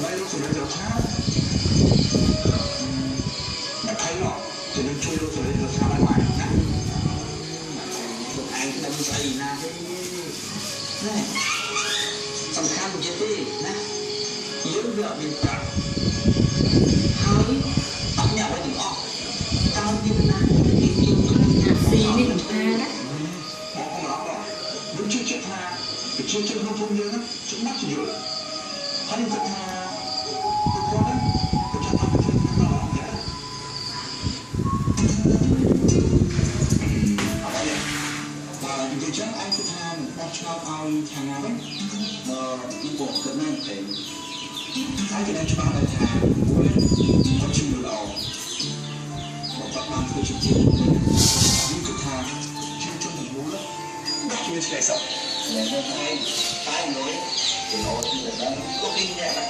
ដើម្បីរកសម្លេងស្រុកឆាតែថៃណោះจะនឹងជួយរកសម្លេងស្រុកឆាបានម៉េចណា ខ្លួនឯងដឹងស្អីណាទេណែសំខាន់ជាទេណាយើងវាអត់មានប្រាក់ហើយអត់មានអ្វីទាំងអស់តើមានណាគេយើង អាស៊ីនេះមិនថាណា បងកុំរំបងខ្ញុំជឿជាក់ថាប្រជាជនក្នុងភូមិយើងច្បាស់ជាយល់ហើយខ្ញុំគិតថាពួកគាត់ហ្នឹងក៏ចាំបានជួយដល់អត់ដែរអត់ទេបើនិយាយចឹងឯងគិតថានឹងបោះឆ្នោតឲ្យខាងណាវិញ អឺពីពួកគិតណាទេ ឯងក៏ដឹងច្បាស់ដែរថាមួយគាត់ជាមនុស្សល្អបើគាត់បានធ្វើជាជាតិខ្ញុំគិតថាជាជនទាំងមូលដាក់ជាមានសេចក្តីសុខ មែនទេឯងតែមួយចំណូលទីដល់ក៏គេអ្នកណា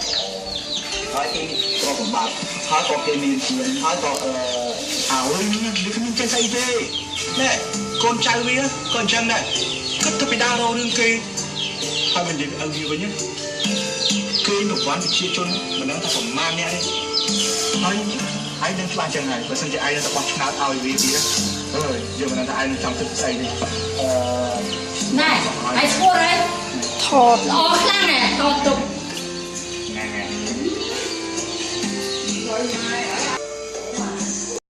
ហើយគេក៏បំបត្តិហើយក៏គេមានជាហើយក៏អឺ អើយនេះវាគ្មានចេះស្អីទេណែកូនចៅវាក៏អញ្ចឹងដែរគិតទៅពីដើររករឿងគេហើយមិននិយាយពីឪវាវិញគេប្រវត្តិប្រជាជនមិនដឹងថាប្រមាណអ្នកទេហើយហើយនឹងច្បាស់ចឹងហើយបើសិនជាឯងនៅតែបោះឆ្នោតឲ្យវាទៀតអើយយើងមិនដឹងថាឯងនឹងចង់គិតស្អីទេ អឺ ណែហើយឈួរហើយ ថត ល្អខ្លាំងណែថតទុក